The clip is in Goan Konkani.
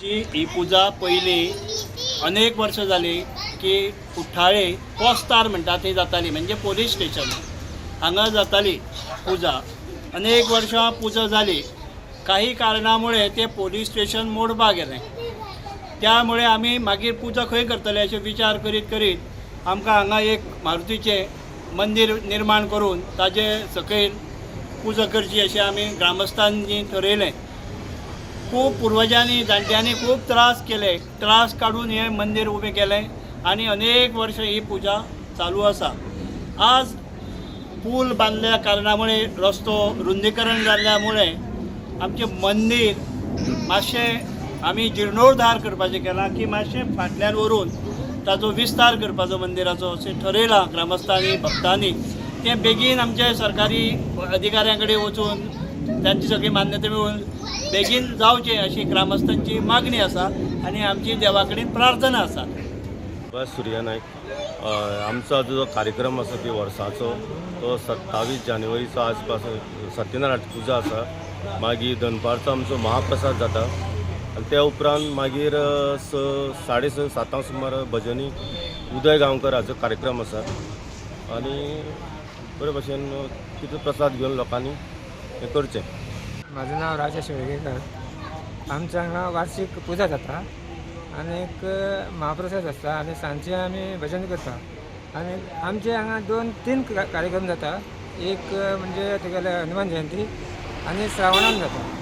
जी ही पुजा पयली अनेक वर्सां जाली की कुठ्ठाळे पोस्तार म्हणटा थंय जाताली, म्हणजे पोलीस स्टेशन हांगा जाताली पुजा. अनेक वर्सां पुजा जाली. काही कारणामुळे ते पोलीस स्टेशन मोडपा गेलें. त्यामुळे आमी मागीर पुजा खंय करतले अशें विचार करीत करीत आमकां हांगा एक मारुतीचें मंदीर निर्माण करून ताजे सकयल पुजा करची अशें आमी ग्रामस्थांनी थरयलें. खूब पुर्वजांनी जाणट्यांनी खूब त्रास केले, त्रास काडून हें मंदीर उबें केलें आनी अनेक वर्सां ही पुजा चालू आसा. आज पूल बांदल्या कारणामुळे, रस्तो रुंदीकरण जाल्ल्या मुळे आमचें मंदीर मातशें आमी जिर्णोद्धार करपाचें केलां की मातशें फाटल्यान व्हरून ताचो विस्तार करपाचो मंदिराचो अशें ठरयलां ग्रामस्थांनी, भक्तांनी. तें बेगीन आमचे सरकारी अधिकाऱ्यां कडेन वचून तांची सगळी मान्यता मेळून बेगीन जावचें अशी ग्रामस्थांची मागणी आसा आनी आमची देवा कडेन प्रार्थना आसा. सुभाष सुर्या नायक. आमचो जो कार्यक्रम आसा ती वर्साचो तो 27 जानेवारीचो आसपास सत्यनारायण पुजा आसा. मागीर दनपारचो आमचो महाप्रसाद जाता आनी त्या उपरांत मागीर स, 6:30, 7 सुमार भजनी उदय गांवकर हाचो कार्यक्रम आसा आनी बरे भशेन तितलो प्रसाद घेवन लोकांनी हें करचें. माझं नाव राजा शेळगेकर. आमच्या हांगा वार्षिक पुजा जाता आनी एक महाप्रसाद आसता आनी सांजचे आमी भजन करता. आनी आमचे हांगा दोन तीन कार्यक्रम जाता. एक म्हणजे तुगेले हनुमान जयंती आनी श्रावणान जाता.